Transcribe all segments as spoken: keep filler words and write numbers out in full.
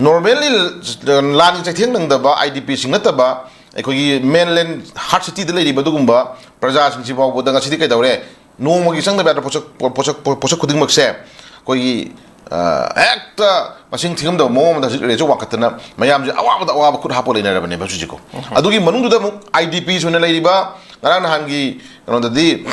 normally ꯂꯥꯟꯒꯤ ꯆꯩꯊꯦꯡ ꯅꯪꯗꯕ, IDPꯁꯤꯡ ꯅꯠꯇꯕ, ꯑꯩꯈꯣꯏꯒꯤ mainland hard cityꯗ ꯂꯩꯔꯤꯕ ꯑꯗꯨꯒꯨꯝꯕ ꯄ꯭ꯔꯖꯥꯁꯤꯡꯁꯤ ꯐꯥꯎꯕꯗ ꯉꯁꯤꯗꯤ ꯀꯩꯗꯧꯔꯦ? ꯅꯣꯡꯃꯒꯤ ꯆꯪꯗꯕ ꯌꯥꯗ꯭ꯔꯕ ꯄꯣꯠꯁꯛ ꯄꯣꯠꯁꯛ ꯄꯣꯠꯁꯛ ꯈꯨꯗꯤꯡꯃꯛꯁꯦ ꯑꯩꯈꯣꯏꯒꯤ, ꯑ, ꯍꯦꯛꯇ ꯃꯁꯤꯡ ꯊꯤꯉꯝꯗꯕ ꯃꯑꯣꯡ ꯑꯃꯗ ꯍꯧꯖꯤꯛ ꯔꯦꯠꯁꯦ ꯋꯥꯡꯈꯠꯇꯅ ꯃꯌꯥꯝꯁꯦ ꯑꯋꯥꯕꯗ ꯑꯋꯥꯕ ꯈꯨꯠ ꯍꯥꯞꯄ ꯂꯩꯅꯔꯕꯅꯦꯕ ꯍꯧꯖꯤꯛꯁꯦꯀꯣ꯫ ꯑꯗꯨꯒꯤ ꯃꯅꯨꯡꯗꯨꯗ ꯑꯃꯨꯛ IDPs ꯑꯣꯏꯅ ꯂꯩꯔꯤꯕ, ꯉꯔꯥꯡ ꯅꯍꯥꯟꯒꯤ ꯀꯩꯅꯣꯗꯗꯤ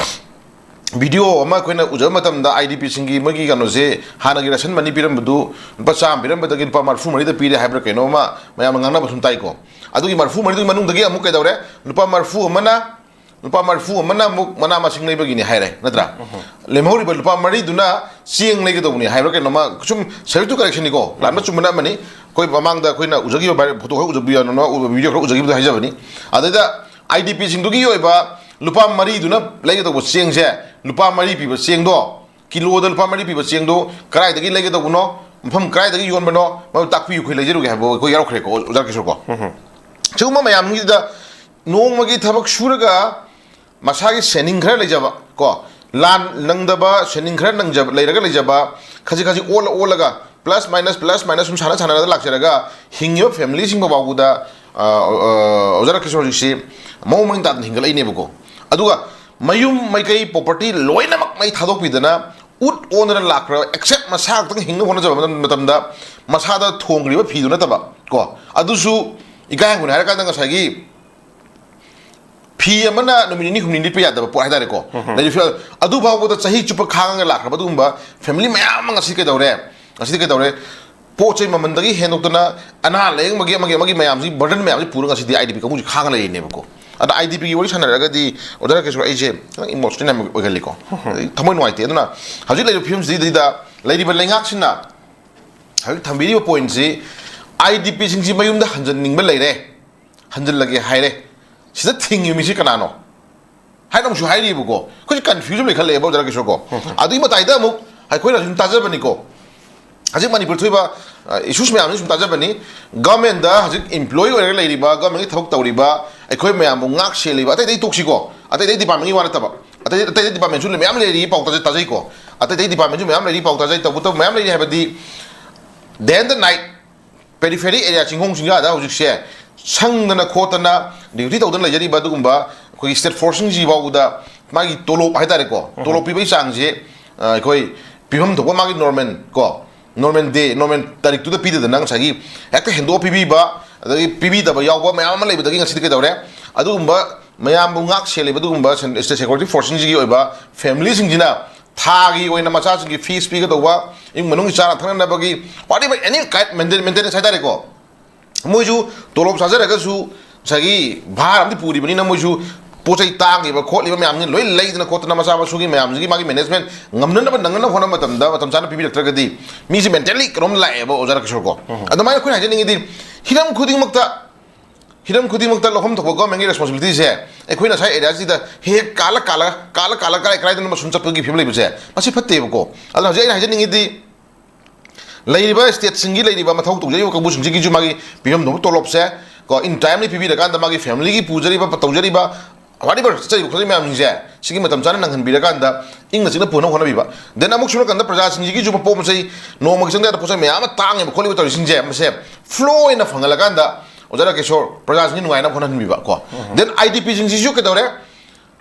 video ꯑꯃ ꯑꯩꯈꯣꯏꯅ ꯎꯖꯕ ꯃꯇꯝꯗ IDPꯁꯤꯡꯒꯤ ꯃꯣꯏꯒꯤ ꯀꯩꯅꯣꯁꯦ, ꯍꯥꯟꯅꯒꯤ ration money ꯄꯤꯔꯝꯕꯗꯨ ꯂꯨꯄꯥ ꯆꯥꯝꯃ ꯄꯤꯔꯝꯕꯗꯒꯤ ꯂꯨꯄꯥ ꯃꯔꯤꯐꯨ ꯃꯔꯤꯗ ꯄꯤꯔꯦ ꯍꯥꯏꯕ꯭ꯔꯥ ꯀꯩꯅꯣꯝꯃ ꯃꯌꯥꯝꯅ ꯉꯥꯡꯅꯕ ꯁꯨꯝ ꯇꯥꯏꯀꯣ꯫ ꯑꯗꯨꯒꯤ ꯃꯔꯤꯐꯨ ꯃꯔꯤꯗꯨꯒꯤ ꯃꯅꯨꯡꯗꯒꯤ ꯑꯃꯨꯛ ꯀꯩꯗꯧꯔꯦ? ꯂꯨꯄꯥ ꯃꯔꯤꯐꯨ ꯑꯃꯅ, ꯂꯨꯄꯥ ꯃꯔꯤꯐꯨ ꯑꯃꯅ ꯑꯃꯨꯛ ꯃꯅꯥ ꯃꯁꯤꯡ ꯂꯩꯕꯒꯤꯅꯤ ꯍꯥꯏꯔꯦ, ꯅꯠꯇ꯭ꯔꯥ? ꯂꯦꯝꯍꯧꯔꯤꯕ ꯂꯨꯄꯥ ꯃꯔꯤꯗꯨꯅ ꯆꯦꯡ ꯂꯩꯒꯗꯧꯕꯅꯤ ꯍꯥꯏꯕ꯭ꯔꯥ ꯀꯩꯅꯣꯝꯃ, ꯁꯨꯝ ꯁꯦꯔꯤꯁꯇꯨ ꯀꯔꯦꯛꯁꯟꯅꯤꯀꯣ, ꯂꯥꯟꯕ ꯆꯨꯝꯕꯅ ꯑꯃꯅꯤ꯫ ꯑꯩꯈꯣꯏ ꯃꯃꯥꯡꯗ ꯑꯩꯈꯣꯏꯅ ꯎꯖꯈꯤꯕ ꯚꯥꯏꯔꯦꯜ ꯐꯣꯇꯣ ꯈꯔ ꯎꯖꯕꯤꯌꯨ, ꯚꯤꯗꯤꯑꯣ ꯈꯔ ꯎꯖꯈꯤꯕꯗꯣ ꯍꯥꯏꯖꯕꯅꯤ꯫ ꯑꯗꯩꯗ IDPꯁꯤꯡꯗꯨꯒꯤ ꯑꯣꯏꯕ ꯂꯨꯄꯥ ꯃꯔꯤꯗꯨꯅ ꯂꯩꯒꯗꯧꯕ ꯆꯦꯡꯁꯦ, ꯂꯨꯄꯥ ꯃꯔꯤ ꯄꯤꯕ ꯆꯦꯡꯗꯣ, ꯀꯤꯂꯣꯗ ꯂꯨꯄꯥ ꯃꯔꯤ ꯄꯤꯕ ꯆꯦꯡꯗꯣ ꯀꯗꯥꯏꯗꯒꯤ ꯂꯩꯒꯗꯧꯕꯅꯣ, ꯃꯐꯝ ꯀꯗꯥꯏꯗꯒꯤ ꯌꯣꯟꯕꯅꯣ, ꯃꯗꯨ ꯇꯥꯛꯄꯤꯌꯨ, ꯑꯩꯈꯣꯏ ꯂꯩꯖꯔꯨꯒꯦ ꯍꯥꯏꯕ ꯑꯩꯈꯣꯏ ꯌꯥꯎꯈ꯭ꯔꯦꯀꯣ, ꯑꯣꯖꯥ ꯀꯤꯁꯣꯔꯀꯣ꯫ ꯁꯤꯒꯨꯝꯕ ꯃꯌꯥꯝꯁꯤꯗ ꯅꯣꯡꯃꯒꯤ ꯊꯕꯛ ꯁꯨꯔꯒ ꯃꯁꯥꯒꯤ ꯁꯦꯟꯅꯤꯡ ꯈꯔ ꯂꯩꯖꯕ ꯀꯣ, ꯂꯥꯟ ꯅꯪꯗꯕ ꯁꯦꯟꯅꯤꯡ ꯈꯔ ꯅꯪꯖꯕ, ꯂꯩꯔꯒ ꯂꯩꯖꯕ, ꯈꯖꯤꯛ ꯈꯖꯤꯛ ꯑꯣꯜꯂ ꯑꯣꯜꯂꯒ plus minus plus minus ꯁꯨꯝ ꯁꯥꯟꯅ ꯁꯥꯟꯅꯔꯒ ꯂꯥꯛꯆꯔꯒ ꯍꯤꯡꯉꯤꯕ ꯐꯦꯃꯤꯂꯤꯁꯤꯡ ꯐꯥꯎꯕꯗ, ꯑ, ꯑ, ꯑꯣꯖꯥ ꯔꯥꯀꯦꯁ ꯍꯧꯖꯤꯛꯁꯤ ꯃꯑꯣꯡ ꯃꯔꯤꯟ ꯇꯥꯗꯅ ꯍꯤꯡꯒꯠꯂꯛꯏꯅꯦꯕꯀꯣ꯫ ꯑꯗꯨꯒ ꯃꯌꯨꯝ ꯃꯩꯀꯩ property ꯂꯣꯏꯅꯃꯛ ꯃꯩ ꯊꯥꯗꯣꯛꯄꯤꯗꯅ ꯎꯠ ꯑꯣꯟꯗꯅ ꯂꯥꯛꯈ꯭ꯔꯕ, except ꯃꯁꯥ ꯈꯛꯇꯪ ꯍꯤꯡꯅꯕ ꯍꯣꯠꯅꯖꯕ ꯃꯇꯝ-, ꯃꯇꯝꯗ ꯃꯁꯥꯗ ꯊꯣꯡꯈ꯭ꯔꯤꯕ ꯐꯤꯗꯨ ꯅꯠꯇꯕ ꯀꯣ, ꯑꯗꯨꯁꯨ ꯏꯀꯥꯏ ꯍꯪꯒꯣꯏꯅ ꯍꯥꯏꯔꯀꯥꯟꯗ ꯉꯁꯥꯏꯒꯤ ꯐꯤ ꯑꯃꯅ ꯅꯨꯃꯤꯠ ꯅꯤꯅꯤ ꯍꯨꯝꯅꯤ ꯂꯤꯠꯄ ꯌꯥꯗꯕ ꯄꯣꯠ ꯍꯥꯏꯇꯥꯔꯦꯀꯣ꯫ ꯂꯩꯔꯤꯕ ꯐꯤꯕꯝ ꯑꯗꯨ ꯐꯥꯎꯕꯗ ꯆꯍꯤ ꯆꯨꯞꯄ ꯈꯥꯡꯉꯒ ꯂꯥꯛꯈ꯭ꯔꯕ ꯑꯗꯨꯒꯨꯝꯕ ꯐꯦꯃꯤꯂꯤ ꯃꯌꯥꯝ ꯑꯃ ꯉꯁꯤ ꯀꯩꯗꯧꯔꯦ? ꯉꯁꯤꯗꯤ ꯀꯩꯗꯧꯔꯦ? ꯄꯣꯠ ꯆꯩ ꯃꯃꯜꯗꯒꯤ ꯍꯦꯟꯗꯣꯛꯇꯅ ꯑꯅꯥ ꯂꯥꯏꯌꯦꯡꯕꯒꯤ ꯑꯃꯒꯤ ꯑꯃꯒꯤ ꯃꯌꯥꯝꯁꯤ, burden ꯃꯌꯥꯝꯁꯤ ꯄꯨꯔꯒ ꯉꯁꯤꯗꯤ IDP ꯀꯥꯡꯕꯨꯁꯤ ꯈꯥꯡꯉ ꯂꯩꯔꯤꯅꯦꯕꯀꯣ꯫ ꯑꯗ IDPꯒꯤ ꯋꯥꯔꯤ ꯁꯥꯟꯅꯔꯒꯗꯤ ꯑꯣꯖꯥ ꯔꯥꯀꯦꯁ ꯑꯩꯁꯦ ꯈꯤꯇꯪ emotional ꯌꯥꯝ ꯑꯣꯏꯒꯜꯂꯤꯀꯣ꯫ ꯑꯗꯩ ꯊꯃꯣꯏ ꯅꯨꯡꯉꯥꯏꯇꯦ꯫ ꯑꯗꯨꯅ ꯍꯧꯖꯤꯛ ꯂꯩꯔꯤꯕ ꯐꯤꯕꯝꯁꯤꯗꯩꯗ ꯂꯩꯔꯤꯕ ꯂꯩꯉꯥꯛꯁꯤꯅ ꯍꯧꯖꯤꯛ ꯊꯝꯕꯤꯔꯤꯕ pointꯁꯤ, IDPꯁꯤꯡꯁꯤ ꯃꯌꯨꯝꯗ ꯍꯟꯖꯟꯅꯤꯡꯕ ꯂꯩꯔꯦ, ꯍꯟꯖꯜꯂꯒꯦ ꯍꯥꯏꯔꯦ, ꯁꯤꯗ ꯊꯤꯡꯉꯤꯕ ꯃꯤꯁꯤ ꯀꯅꯥꯅꯣ ꯍꯥꯏꯅ ꯑꯃꯨꯛꯁꯨ ꯍꯥꯏꯔꯤꯕꯀꯣ꯫ ꯑꯩꯈꯣꯏꯁꯦ confuse ꯑꯃ ꯂꯩꯈꯠꯂꯛꯑꯦꯕ ꯑꯣꯖꯥ ꯔꯥꯀꯦꯁꯣꯔꯀꯣ꯫ ꯑꯗꯨꯒꯤ ꯃꯇꯥꯏꯗ ꯑꯃꯨꯛ ꯑꯩꯈꯣꯏꯅ ꯁꯨꯝ ꯇꯥꯖꯕꯅꯤꯀꯣ, ꯍꯧꯖꯤꯛ ꯃꯅꯤꯄꯨꯔ ꯊꯣꯛꯏꯕ, ꯑ, issues ꯃꯌꯥꯝꯁꯤ ꯁꯨꯝ ꯇꯥꯖꯕꯅꯤ꯫ Governmentꯗ ꯍꯧꯖꯤꯛ employee ꯑꯣꯏꯔꯒ ꯂꯩꯔꯤꯕ, governmentꯀꯤ ꯊꯕꯛ ꯇꯧꯔꯤꯕ ꯑꯩꯈꯣꯏ ꯃꯌꯥꯝꯕꯨ ꯉꯥꯛ ꯁꯦꯜꯂꯤꯕ, ꯑꯇꯩ ꯑꯇꯩ ꯇꯣꯛꯁꯤꯀꯣ, ꯑꯇꯩ ꯑꯇꯩ departmentꯒꯤ ꯋꯥ ꯅꯠꯇꯕ, ꯑꯇꯩ ꯑꯇꯩ departmentꯁꯨ ꯃꯌꯥꯝ ꯂꯩꯔꯤ, ꯄꯥꯎ ꯇꯥꯖ-, ꯇꯥꯖꯩꯀꯣ꯫ ꯑꯇꯩ ꯑꯇꯩ departmentꯁꯨ ꯃꯌꯥꯝ ꯂꯩꯔꯤ, ꯄꯥꯎ ꯇꯥꯖꯩ, ꯇꯧꯕꯇꯕꯨ ꯃꯌꯥꯝ ꯂꯩꯔꯤ ꯍꯥꯏꯕꯗꯤ day and night ꯄꯦꯔꯤꯐꯦꯔꯤ ꯑꯦꯔꯤꯌꯥ, ꯆꯤꯡꯈꯣꯡ ꯆꯤꯡꯌꯥꯗ ꯍꯧꯖꯤꯛꯁꯦ ꯁꯪꯗꯅ ꯈꯣꯠꯇꯅ ꯗ꯭ꯌꯨꯇꯤ ꯇꯧꯗꯅ ꯂꯩꯖꯔꯤꯕ ꯑꯗꯨꯒꯨꯝꯕ ꯑꯩꯈꯣꯏꯒꯤ ꯁ꯭ꯇꯦꯠ ꯐꯣꯔꯁꯁꯤꯡꯁꯤ ꯐꯥꯎꯕꯗ ꯃꯥꯒꯤ ꯇꯣꯂꯣꯞ ꯍꯥꯏꯇꯥꯔꯦꯀꯣ, ꯇꯣꯂꯣꯞ ꯄꯤꯕꯒꯤ ꯆꯥꯡꯁꯦ, ꯑ, ꯑꯩꯈꯣꯏ ꯄꯤꯐꯝ ꯊꯣꯛꯄ ꯃꯥꯒꯤ ꯅꯣꯔꯃꯦꯜ ꯀꯣ, ꯅꯣꯔꯃꯦꯜ ꯗꯦ, ꯅꯣꯔꯃꯦꯜ ꯇꯥꯔꯤꯛꯇꯨꯗ ꯄꯤꯗꯗꯅ ꯉꯁꯥꯏꯒꯤ ꯍꯦꯛꯇ ꯍꯦꯟꯗꯣꯛꯑ ꯄꯤꯕꯤꯕ, ꯑꯗꯒꯤ ꯄꯤꯕꯤꯗꯕ ꯌꯥꯎꯕ ꯃꯌꯥꯝ ꯑꯃ ꯂꯩꯕꯗꯒꯤ ꯉꯁꯤꯗꯤ ꯀꯩꯗꯧꯔꯦ? ꯑꯗꯨꯒꯨꯝꯕ ꯃꯌꯥꯝꯕꯨ ꯉꯥꯛ ꯁꯦꯜꯂꯤꯕ ꯑꯗꯨꯒꯨꯝꯕ ꯁꯦꯟ-, ꯁ꯭ꯇꯦꯠ ꯁꯦꯀ꯭ꯌꯨꯔꯤꯇꯤ ꯐꯣꯔꯁꯁꯤꯡꯁꯤꯒꯤ ꯑꯣꯏꯕ ꯐꯦꯃꯤꯂꯤꯁꯤꯡꯁꯤꯅ ꯊꯥꯒꯤ ꯑꯣꯏꯅ ꯃꯆꯥꯁꯤꯡꯒꯤ ꯐꯤꯁ ꯄꯤꯒꯗꯧꯕ, ꯏꯃꯨꯡ ꯃꯅꯨꯡꯒꯤ ꯆꯥꯅ ꯊꯛꯅꯅꯕꯒꯤ whatever any kind maintenance ꯍꯥꯏꯇꯥꯔꯦꯀꯣ, ꯃꯣꯏꯁꯨ ꯇꯣꯂꯣꯞ ꯆꯥꯖꯔꯒꯁꯨ ꯉꯁꯥꯏꯒꯤ ꯚꯥꯔ ꯑꯃꯗꯤ ꯄꯨꯔꯤꯕꯅꯤꯅ ꯃꯣꯏꯁꯨ ꯄꯣꯠ ꯆꯩ ꯇꯥꯡꯉꯤꯕ ꯈꯣꯠꯂꯤꯕ ꯃꯌꯥꯝꯁꯤ ꯂꯣꯏ ꯂꯩꯗꯅ ꯈꯣꯠꯇꯅ ꯃꯆꯥ ꯃꯁꯨꯒꯤ ꯃꯌꯥꯝꯁꯤꯒꯤ ꯃꯥꯒꯤ ꯃꯦꯅꯦꯖꯃꯦꯟ ꯉꯝꯅꯅꯕ ꯅꯪꯅꯅꯕ ꯍꯣꯠꯅꯕ ꯃꯇꯝꯗ ꯃꯇꯝ ꯆꯥꯅ ꯄꯤꯕꯤꯔꯛꯇ꯭ꯔꯒꯗꯤ ꯃꯤꯁꯦ ꯃꯦꯟꯇꯦꯜꯂꯤ ꯀꯩꯅꯣꯝ ꯂꯥꯛꯑꯦꯕ, ꯑꯣꯖꯥ ꯔꯥꯀꯦꯁꯣꯔ ꯀꯣ꯫ ꯑꯗꯨꯃꯥꯏꯅ ꯑꯩꯈꯣꯏꯅ ꯍꯥꯏꯖꯅꯤꯡꯉꯤꯗꯤ ꯍꯤꯔꯝ ꯈꯨꯗꯤꯡꯃꯛꯇ ꯍꯤꯔꯝ ꯈꯨꯗꯤꯡꯃꯛꯇ ꯂꯧꯐꯝ ꯊꯣꯛꯄ ꯒꯣꯔꯃꯦꯟꯒꯤ ꯔꯦꯁꯄꯣꯟꯁꯤꯕꯤꯂꯤꯇꯤꯁꯦ ꯑꯩꯈꯣꯏꯅ ꯉꯁꯥꯏ ꯑꯦꯔꯤꯌꯥꯁꯤꯗ ꯍꯦꯛ ꯍꯦꯛ ꯀꯥꯜꯂ ꯀꯥꯜꯂꯒ, ꯀꯥꯜꯂ ꯀꯥꯜꯂꯒ ꯀꯔꯥꯏ ꯀꯔꯥꯏꯗꯅꯣ ꯁꯨꯝ ꯆꯠꯄꯒꯤ ꯐꯤꯕꯝ ꯂꯩꯕꯁꯦ ꯃꯁꯤ ꯐꯠꯇꯦꯕꯀꯣ꯫ ꯑꯗꯨꯅ ꯍꯧꯖꯤꯛ ꯑꯩꯅ ꯍꯥꯏꯖꯅꯤꯡꯉꯤꯗꯤ ꯂꯩꯔꯤꯕ ꯁ꯭ꯇꯦꯠꯁꯤꯡꯒꯤ ꯂꯩꯔꯤꯕ ꯃꯊꯧ ꯇꯧꯖꯔꯤꯕ ꯀꯥꯡꯕꯨꯁꯤꯡꯁꯤꯒꯤꯁꯨ ꯃꯥꯒꯤ ꯄꯤꯐꯝ ꯊꯣꯛꯄ ꯇꯣꯂꯣꯞꯁꯦ ꯀꯣ, ꯏꯟ ꯇꯥꯏꯝꯂꯤ ꯄꯤꯕꯤꯔꯀꯥꯟꯗ ꯃꯥꯒꯤ ꯐꯦꯃꯤꯂꯤꯒꯤ ꯄꯨꯖꯔꯤꯕ, ꯇꯧꯖꯔꯤꯕ, whatever ꯆꯠꯆꯔꯤꯕ ꯈꯣꯠꯆꯔꯤꯕ ꯃꯌꯥꯝꯁꯤꯡꯁꯦ ꯁꯤꯒꯤ ꯃꯇꯝ ꯆꯥꯅ ꯅꯪꯍꯟꯕꯤꯔꯀꯥꯟꯗ ꯏꯪꯅ ꯆꯤꯛꯅ ꯄꯨꯅꯕ ꯍꯣꯠꯅꯕꯤꯕ꯫ ꯗꯦꯟ ꯑꯃꯨꯛ ꯁꯣꯝ ꯅꯥꯀꯟꯗ ꯄ꯭ꯔꯖꯥꯁꯤꯡꯁꯤꯒꯤꯁꯨ ꯃꯄꯣꯠ ꯃꯆꯩ ꯅꯣꯡꯃꯒꯤ ꯆꯪꯗ ꯌꯥꯗꯕ ꯄꯣꯠ ꯆꯩ ꯃꯌꯥꯝ ꯑꯃ ꯇꯥꯡꯉꯦꯕ ꯈꯣꯠꯂꯤꯕ ꯇꯧꯔꯤꯁꯤꯡꯁꯦ ꯃꯁꯦ ꯐ꯭ꯂꯣ ꯑꯣꯏꯅ ꯐꯪꯍꯜꯂꯀꯥꯟꯗ ꯑꯣꯖꯥ ꯔꯥꯀꯦꯁꯣꯔ ꯄ꯭ꯔꯖꯥꯁꯤꯡꯒꯤ ꯅꯨꯡꯉꯥꯏꯅꯕ ꯍꯣꯠꯅꯍꯟꯕꯤꯕ ꯀꯣ꯫ ꯗꯦꯟ ꯑꯥꯏ ꯗꯤ ꯄꯤꯁꯤꯡꯁꯤꯁꯨ ꯀꯩꯗꯧꯔꯦ?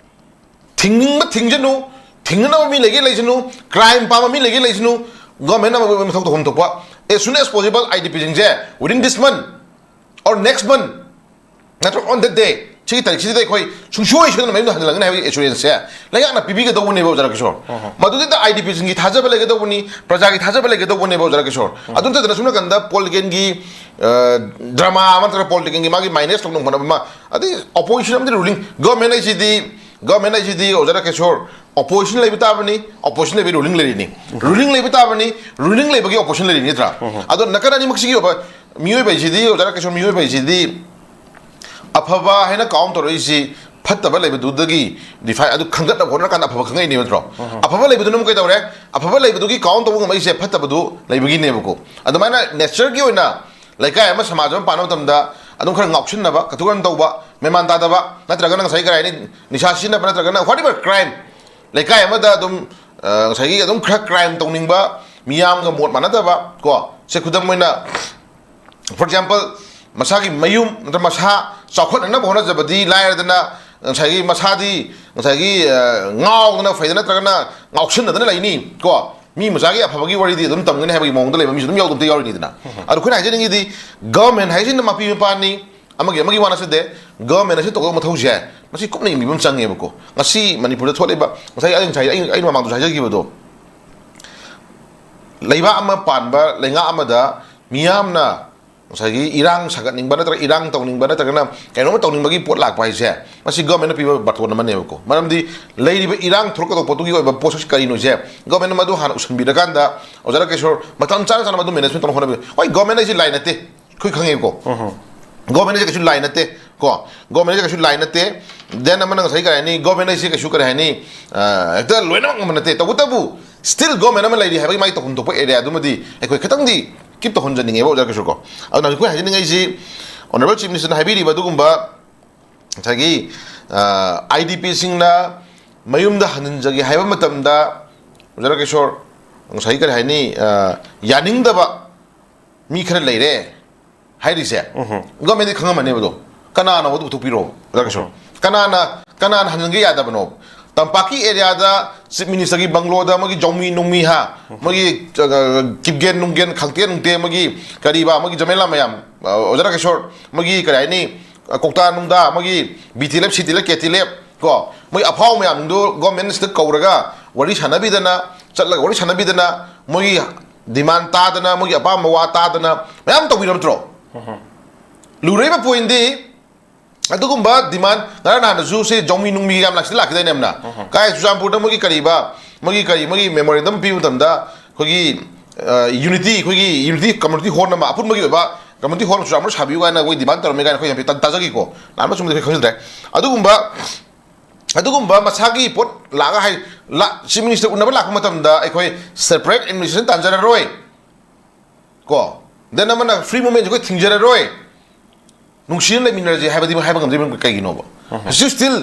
ꯊꯤꯡꯅꯤꯡꯕ ꯊꯤꯡꯖꯅꯨ, ꯊꯤꯡꯅꯅꯕ ꯃꯤ ꯂꯩꯒꯦ ꯂꯩꯁꯅꯨ, ꯀ꯭ꯔꯥꯏꯝ ꯄꯥꯝꯕ ꯃꯤ ꯂꯩꯒꯦ ꯂꯩꯁꯅꯨ, ꯒꯣꯔꯃꯦꯟꯅ ꯃꯊꯧ ꯇꯧꯐꯝ ꯊꯣꯛꯄ as soon as possible I D ꯄꯤꯁꯤꯡꯁꯦ within this month or next month ꯅꯠꯇ꯭ꯔꯒ on that day, ꯁꯤꯒꯤ ꯇꯥꯔꯤꯛꯁꯤꯗ ꯑꯩꯈꯣꯏ ꯁꯨꯡꯁꯣꯏ ꯁꯣꯏꯗꯅ ꯃꯌꯨꯝꯗ ꯍꯟꯖꯤꯜꯂꯛꯀꯅꯤ ꯍꯥꯏꯕꯒꯤ ꯑꯦꯁꯨꯔꯦꯟꯁꯁꯦ ꯂꯩꯉꯥꯛꯅ ꯄꯤꯕꯤꯒꯗꯧꯕꯅꯦꯕ, ꯑꯣꯖꯥ ꯔꯥꯀꯦꯁꯣꯔ꯫ ꯃꯗꯨꯗꯩꯗ ꯑꯥꯏ ꯗꯤ ꯄꯤꯁꯤꯡꯒꯤ ꯊꯥꯖꯕ ꯂꯩꯒꯗꯧꯕꯅꯤ, ꯄ꯭ꯔꯖꯥꯒꯤ ꯊꯥꯖꯕ ꯂꯩꯒꯗꯧꯕꯅꯦꯕ, ꯑꯣꯖꯥ ꯔꯥꯀꯦꯁꯣꯔ꯫ ꯑꯗꯨ ꯅꯠꯇꯗꯅ ꯁꯣꯝ ꯅꯥꯀꯟꯗ ꯄꯣꯂꯤꯇꯤꯀꯦꯜꯒꯤ, ꯑ, ꯗ꯭ꯔꯃꯥ ꯑꯃ ꯅꯠꯇ꯭ꯔꯒ ꯄꯣꯂꯤꯇꯤꯀꯦꯜꯒꯤ ꯃꯥꯒꯤ ꯃꯥꯏꯅꯁ ꯇꯧꯅꯕ ꯍꯣꯠꯅꯕ ꯑꯃ, ꯑꯗꯩ ꯑꯣꯄꯣꯖꯤꯁꯟ ꯑꯃꯗꯤ ꯔꯨꯂꯤꯡ, ꯒꯣꯔꯃꯦꯟ ꯍꯥꯏꯁꯤꯗꯤ, ꯒꯣꯔꯃꯦꯟ ꯍꯥꯏꯁꯤꯗꯤ, ꯑꯣꯖꯥ ꯔꯥꯀꯦꯁꯣꯔ, ꯑꯣꯄꯣꯖꯤꯁꯟ ꯂꯩꯕ ꯇꯥꯕꯅꯤ, ꯑꯣꯄꯣꯖꯤꯁꯟ ꯂꯩꯕꯒꯤ ꯔꯨꯂꯤꯡ ꯂꯩꯔꯤꯅꯤ, ꯔꯨꯂꯤꯡ ꯂꯩꯕ ꯇꯥꯕꯅꯤ, ꯔꯨꯂꯤꯡ ꯂꯩꯕꯒꯤ ꯑꯣꯄꯣꯖꯤꯁꯟ ꯂꯩꯔꯤꯅꯤ, ꯅꯠꯇ꯭ꯔꯥ? ꯑꯗꯣ ꯅꯥꯀꯟ ꯑꯅꯤꯃꯛꯁꯤꯒꯤ ꯑꯣꯏꯕ ꯃꯤꯑꯣꯏꯕ ꯍꯥꯏꯁꯤꯗꯤ, ꯑꯣꯖꯥ ꯔꯥꯀꯦꯁꯣꯔ, ꯃꯤꯑꯣꯏꯕ ꯍꯥꯏꯁꯤꯗꯤ ꯑꯐꯕ ꯍꯥꯏꯅ ꯀꯥꯎꯟ ꯇꯧꯔꯛꯏꯁꯤ ꯐꯠꯇꯕ ꯂꯩꯕꯗꯨꯗꯒꯤ ꯗꯤꯐꯥꯏ ꯑꯗꯨ ꯈꯟꯒꯠꯅꯕ ꯍꯣꯠꯅꯔꯀꯥꯟꯗ ꯑꯐꯕ ꯈꯪꯉꯛꯏꯅꯦꯕ, ꯅꯠꯇ꯭ꯔꯣ? ꯑꯐꯕ ꯂꯩꯕꯗꯨꯅ ꯑꯃꯨꯛ ꯀꯩꯗꯧꯔꯦ? ꯑꯐꯕ ꯂꯩꯕꯗꯨꯒꯤ ꯀꯥꯎꯟ ꯇꯧꯕ ꯉꯝꯃꯛꯏꯁꯦ ꯐꯠꯇꯕꯗꯨ ꯂꯩꯕꯒꯤꯅꯦꯕꯀꯣ꯫ ꯑꯗꯨꯃꯥꯏꯅ ꯅꯦꯆꯔꯒꯤ ꯑꯣꯏꯅ ꯂꯩꯀꯥꯏ ꯑꯃ, ꯁꯃꯥꯖ ꯑꯃ ꯄꯥꯟꯕ ꯃꯇꯝꯗ ꯑꯗꯨꯝ ꯈꯔ ꯉꯥꯎꯁꯤꯟꯅꯕ, ꯀꯇꯨꯀꯔꯟ ꯇꯧꯕ, ꯃꯦꯃꯥꯟ ꯇꯥꯗꯕ, ꯅꯠꯇ꯭ꯔꯒꯅ ꯉꯁꯥꯏ ꯀꯔꯤ ꯍꯥꯏꯅꯤ, ꯅꯤꯁꯥ ꯁꯤꯖꯤꯟꯅꯕ, ꯅꯠꯇ꯭ꯔꯒꯅ whatever crime, ꯂꯩꯀꯥꯏ ꯑꯃꯗ ꯑꯗꯨꯝ, ꯑ, ꯉꯁꯥꯏꯒꯤ ꯑꯗꯨꯝ ꯈꯔ ꯀ꯭ꯔꯥꯏꯝ ꯇꯧꯅꯤꯡꯕ, ꯃꯤꯌꯥꯝꯒ ꯃꯣꯠ ꯃꯥꯟꯅꯗꯕ ꯀꯣ, ꯁꯦ ꯈꯨꯗꯝ ꯑꯣꯏꯅ for example, ꯃꯁꯥꯒꯤ ꯃꯌꯨꯝ ꯅꯠꯇ꯭ꯔꯒ ꯃꯁꯥ ꯆꯥꯎꯈꯠꯅꯅꯕ ꯍꯣꯠꯅꯖꯕꯗꯤ ꯂꯥꯏꯔꯗꯅ, ꯉꯁꯥꯏꯒꯤ ꯃꯁꯥꯗꯤ ꯉꯁꯥꯏꯒꯤ, ꯑ, ꯉꯥꯎꯗꯅ ꯐꯩꯗꯅ ꯅꯠꯇ꯭ꯔꯒꯅ ꯉꯥꯎꯁꯤꯟꯅꯗꯅ ꯂꯩꯅꯤ ꯀꯣ꯫ ꯃꯤ ꯃꯆꯥꯒꯤ ꯑꯐꯕꯒꯤ ꯋꯥꯔꯤꯗꯤ ꯑꯗꯨꯝ ꯇꯝꯒꯅꯤ ꯍꯥꯏꯕꯒꯤ ꯃꯑꯣꯡꯗ ꯂꯩꯕ ꯃꯤꯁꯨ ꯑꯗꯨꯝ ꯌꯥꯎꯗꯕ ꯑꯝꯇ ꯌꯥꯎꯔꯤꯅꯤꯗꯅ꯫ ꯑꯗꯣ ꯑꯩꯈꯣꯏꯅ ꯍꯥꯏꯖꯅꯤꯡꯉꯤꯗꯤ, ꯒꯚꯔꯟꯃꯦꯟ ꯍꯥꯏꯁꯤꯅ ꯃꯄꯤ ꯃꯄꯥꯅꯤ, ꯑꯃꯒꯤ ꯑꯃꯒꯤ ꯋꯥ ꯅꯠꯆꯗꯦ꯫ ꯒꯚꯔꯟꯃꯦꯟ ꯑꯁꯤ ꯇꯧꯒꯗꯕ ꯃꯊꯧꯁꯦ, ꯃꯁꯤ ꯀꯨꯞꯅ ꯌꯦꯡꯕꯤꯕ ꯑꯃ ꯆꯪꯉꯦꯕꯀꯣ꯫ ꯉꯁꯤ ꯃꯅꯤꯄꯨꯔꯗ ꯊꯣꯛꯂꯤꯕ, ꯉꯁꯥꯏ ꯑꯩ ꯉꯁꯥꯏ ꯑꯩ, ꯑꯩꯅ ꯃꯃꯥꯡꯗꯁꯨ ꯍꯥꯏꯖꯈꯤꯕꯗꯣ, ꯂꯩꯕꯥꯛ ꯑꯃ ꯄꯥꯟꯕ ꯂꯩꯉꯥꯛ ꯑꯃꯗ ꯃꯤꯌꯥꯝꯅ ꯉꯁꯥꯏꯒꯤ ꯏꯔꯥꯡ ꯁꯥꯒꯠꯅꯤꯡꯕ ꯅꯠꯇ꯭ꯔꯒ ꯏꯔꯥꯡ ꯇꯧꯅꯤꯡꯕ ꯅꯠꯇ꯭ꯔꯒꯅ ꯀꯩꯅꯣꯝꯃ ꯇꯧꯅꯤꯡꯕꯒꯤ ꯄꯣꯠ ꯂꯥꯛꯄ ꯍꯥꯏꯁꯦ, ꯃꯁꯤ ꯒꯚꯔꯟꯃꯦꯟꯅ ꯄꯤꯕ ꯕꯥꯔꯇꯣꯟ ꯑꯃꯅꯦꯕꯀꯣ꯫ ꯃꯔꯝꯗꯤ ꯂꯩꯔꯤꯕ ꯏꯔꯥꯡ ꯊꯣꯛꯂꯛꯀꯗꯧꯕ ꯄꯣꯠꯇꯨꯒꯤ ꯑꯣꯏꯕ ꯄꯣꯠꯁꯛꯁꯤ ꯀꯔꯤꯅꯣꯁꯦ ꯒꯚꯔꯟꯃꯦꯟꯅ ꯃꯗꯨ ꯍꯥꯟꯅ ꯎꯁꯟꯕꯤꯔꯀꯥꯟꯗ, ꯑꯣꯖꯥ ꯔꯥꯀꯦꯁꯣꯔ, ꯃꯇꯝ ꯆꯥꯅ ꯆꯥꯅ ꯃꯗꯨ ꯃꯦꯅꯦꯖꯃꯦꯟ ꯇꯧꯅꯕ ꯍꯣꯠꯅꯕꯤꯌꯨ꯫ ꯍꯣꯏ, ꯒꯚꯔꯟꯃꯦꯟ ꯍꯥꯏꯁꯤ ꯂꯥꯏ ꯅꯠꯇꯦ, ꯑꯩꯈꯣꯏ ꯈꯪꯉꯦꯕꯀꯣ꯫ ꯒꯣꯃꯦꯟ ꯍꯥꯏꯁꯦ ꯀꯩꯁꯨ ꯂꯥꯏ ꯅꯠꯇꯦ ꯀꯣ꯫ ꯒꯣꯃꯦꯟ ꯍꯥꯏꯁꯦ ꯀꯩꯁꯨ ꯂꯥꯏ ꯅꯠꯇꯦ꯫ ꯗꯦꯟ ꯑꯃꯅ ꯉꯁꯥꯏ ꯀꯔꯤ ꯍꯥꯏꯅꯤ, ꯒꯣꯃꯦꯟ ꯍꯥꯏꯁꯦ ꯀꯩꯁꯨ ꯀꯔꯤ ꯍꯥꯏꯅꯤ, ꯑ, ꯍꯦꯛꯇ ꯂꯣꯏꯅꯃꯛ ꯉꯝꯕ ꯅꯠꯇꯦ꯫ ꯇꯧꯕꯇꯕꯨ ꯁ꯭ꯇꯤꯜ ꯒꯣꯃꯦꯟ ꯑꯃ ꯂꯩꯔꯤ ꯍꯥꯏꯕꯒꯤ ꯃꯥꯒꯤ ꯇꯧꯐꯝ ꯊꯣꯛꯄ ꯑꯦꯔꯤꯌꯥꯗꯨꯃꯗꯤ ꯑꯩꯈꯣꯏ ꯈꯤꯇꯪꯗꯤ ꯀꯤꯞ ꯇꯧꯍꯟꯖꯅꯤꯡꯉꯦꯕ, ꯑꯣꯖꯥ ꯀꯩꯁꯨ ꯀꯣ꯫ ꯑꯗꯨꯅ ꯑꯩꯈꯣꯏ ꯍꯥꯏꯖꯅꯤꯡꯉꯤꯁꯤ, ꯑꯣꯅꯔꯦꯕꯜ ꯆꯤꯐ ꯃꯤꯅꯤꯁꯇꯔꯅ ꯍꯥꯏꯕꯤꯔꯤꯕ ꯑꯗꯨꯒꯨꯝꯕ ꯉꯁꯥꯏꯒꯤ, ꯑ, ꯑꯥꯏ ꯗꯤ ꯄꯤꯁꯤꯡꯅ ꯃꯌꯨꯝꯗ ꯍꯟꯖꯤꯟꯖꯒꯦ ꯍꯥꯏꯕ ꯃꯇꯝꯗ, ꯑꯣꯖꯥ ꯀꯤꯁꯣꯔ, ꯉꯁꯥꯏꯒꯤ ꯀꯔꯤ ꯍꯥꯏꯅꯤ, ꯑ, ꯌꯥꯅꯤꯡꯗꯕ ꯃꯤ ꯈꯔ ꯂꯩꯔꯦ ꯍꯥꯏꯔꯤꯁꯦ꯫ ꯒꯣꯔꯃꯦꯟꯗꯤ ꯈꯪꯉꯝꯃꯅꯦꯕ ꯑꯗꯣ꯫ ꯀꯅꯥꯅꯣ ꯑꯗꯨ ꯄꯨꯊꯣꯛꯄꯤꯔꯛꯑꯣ, ꯑꯣꯖꯥ ꯀꯤꯁꯣꯔ? ꯀꯅꯥꯅ, ꯀꯅꯥꯅ ꯍꯟꯖꯤꯟꯒꯦ ꯌꯥꯗꯕꯅꯣ? ꯇꯝꯄꯥꯛꯀꯤ ꯑꯦꯔꯤꯌꯥꯗ ꯆꯤꯐ ꯃꯤꯅꯤꯁꯇꯔꯒꯤ ꯕꯪꯒ꯭ꯂꯣꯗ ꯃꯣꯏꯒꯤ ꯖꯧꯃꯤ ꯅꯨꯡꯃꯤ ꯍꯥ, ꯃꯣꯏꯒꯤ, ꯑ, ꯀꯤꯞꯒꯦꯟ ꯅꯨꯡꯒꯦꯟ, ꯈꯪꯇꯦ ꯅꯨꯡꯇꯦ, ꯃꯣꯏꯒꯤ ꯀꯔꯤꯕ, ꯃꯣꯏꯒꯤ ꯖꯃꯦꯂꯥ ꯃꯌꯥꯝ, ꯑ, ꯑꯣꯖꯥ ꯀꯤꯁꯣꯔ, ꯃꯣꯏꯒꯤ ꯀꯔꯤ ꯍꯥꯏꯅꯤ, ꯑ, ꯀꯣꯛꯇꯥ ꯅꯨꯡꯗꯥ, ꯃꯣꯏꯒꯤ B T L F, C T L F, K T L F ꯀꯣ, ꯃꯣꯏ ꯑꯐꯥꯎꯕ ꯃꯌꯥꯝꯗꯨ ꯒꯣꯔꯃꯦꯟꯁꯤꯗ ꯀꯧꯔꯒ ꯋꯥꯔꯤ ꯁꯥꯟꯅꯕꯤꯗꯅ, ꯆꯠꯂꯒ ꯋꯥꯔꯤ ꯁꯥꯟꯅꯕꯤꯗꯅ, ꯃꯣꯏꯒꯤ ꯗꯤꯃꯥꯟ ꯇꯥꯗꯅ, ꯃꯣꯏꯒꯤ ꯑꯄꯥꯝꯕ ꯋꯥ ꯇꯥꯗꯅ ꯃꯌꯥꯝ ꯇꯧꯕꯤꯔꯝꯗ꯭ꯔꯣ? ꯂꯨꯔꯛꯏꯕ ꯄꯣꯏꯟꯗꯤ, ꯑꯗꯨꯒꯨꯝꯕ ꯗꯤꯃꯥꯟ, ꯉꯔꯥꯡ ꯅꯍꯥꯟꯗꯁꯨ ꯁꯤ ꯖꯧꯃꯤ ꯅꯨꯡꯃꯤ ꯌꯥꯝ ꯂꯥꯛꯁꯤꯗ ꯂꯥꯛꯈꯤꯗꯥꯏꯅꯦ ꯌꯥꯝꯅ? ꯀꯥꯏ ꯆꯨꯔꯆꯥꯟꯄꯨꯔꯗ ꯃꯣꯏꯒꯤ ꯀꯔꯤꯕ, ꯃꯣꯏꯒꯤ ꯀꯔꯤ, ꯃꯣꯏꯒꯤ ꯃꯦꯃꯣꯔꯦꯟꯗꯝ ꯄꯤꯕ ꯃꯇꯝꯗ ꯑꯩꯈꯣꯏꯒꯤ, ꯑ, ꯌꯨꯅꯤꯇꯤ, ꯑꯩꯈꯣꯏꯒꯤ ꯌꯨꯅꯤꯇꯤ ꯀꯝꯃ꯭ꯌꯨꯅꯤꯇꯤ ꯍꯣꯜ ꯑꯃ, ꯑꯄꯨꯟꯕꯒꯤ ꯑꯣꯏꯕ ꯀꯝꯃ꯭ꯌꯨꯅꯤꯇꯤ ꯍꯣꯜ ꯑꯃ ꯆꯨꯔꯆꯥꯟꯄꯨꯔ ꯁꯥꯕꯤꯌꯨ ꯀꯥꯏꯅ ꯑꯩꯈꯣꯏ ꯗꯤꯃꯥꯟ ꯇꯧꯔꯝꯃꯤ ꯀꯥꯏꯅ ꯑꯩꯈꯣꯏ ꯌꯥꯝ ꯇꯥ-, ꯇꯥꯖꯈꯤꯀꯣ꯫ ꯂꯥꯟꯕ ꯆꯨꯝꯕꯗꯤ ꯑꯩꯈꯣꯏ ꯈꯪꯖꯗ꯭ꯔꯦ꯫ ꯑꯗꯨꯒꯨꯝꯕ, ꯑꯗꯨꯒꯨꯝꯕ ꯃꯁꯥꯒꯤ ꯄꯣꯠ ꯂꯥꯛꯑꯒ ꯍꯥꯏ-, ꯂꯥ-, ꯆꯤꯐ ꯃꯤꯅꯤꯁꯇꯔ ꯎꯅꯕ ꯂꯥꯛꯄ ꯃꯇꯝꯗ ꯑꯩꯈꯣꯏ ꯁꯦꯄꯔꯦꯠ ꯑꯦꯗꯃꯤꯅꯤꯁꯇ꯭ꯔꯦꯁꯟ ꯇꯥꯟꯖꯔꯔꯣꯏ ꯀꯣ, ꯗꯦꯟ ꯑꯃꯅ ꯐ꯭ꯔꯤ ꯃꯨꯚꯃꯦꯟꯁꯦ ꯑꯩꯈꯣꯏ ꯊꯤꯡꯖꯔꯔꯣꯏ, ꯅꯨꯡꯁꯤꯅ ꯂꯩꯃꯤꯟꯅꯔꯁꯦ ꯍꯥꯏꯕꯗꯤ ꯃꯣꯏ ꯍꯥꯏꯕ ꯉꯝꯗ꯭ꯔꯤꯕ ꯀꯩꯒꯤꯅꯣꯕ? ꯍꯧꯖꯤꯛ ꯁ꯭ꯇꯤꯜ